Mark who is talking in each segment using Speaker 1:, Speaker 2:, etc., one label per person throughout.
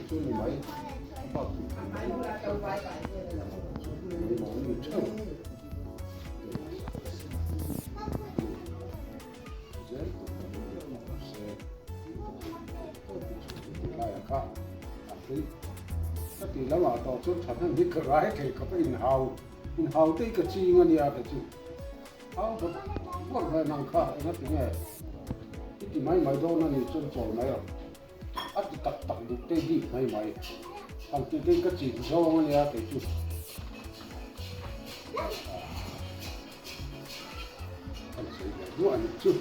Speaker 1: Chu ni mai a bak tih theih mai mahni theuh zel tur kan ni a mahse lai a kha a hlui ka tih lamah tawh chuan thahnem hi ka rai thei khawp a inhau inhau te hi ka ching a nia kei chu. Au bawrh bawrh ve nang kha enga ti nge i ti mai mai dawn a ni chuan chawl mai rawh. A ti tak tak duh te bik mai mai. Han tih te ka chik zawng a nia kei chu. Kan sawi ve duah a nih chu.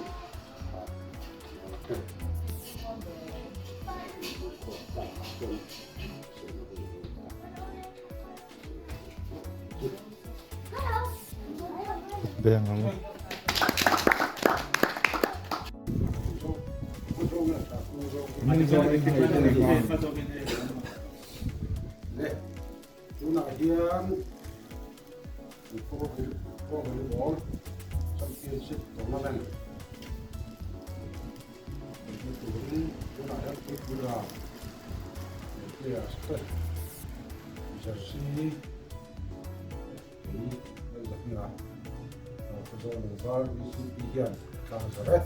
Speaker 2: Beng ang.
Speaker 1: Tunah hian Volleyball Championship Tournament turin tunah hian Tripura players te jersey kei Lalzahminga Khawzawl Lungvar VCP hian a tlang zar e.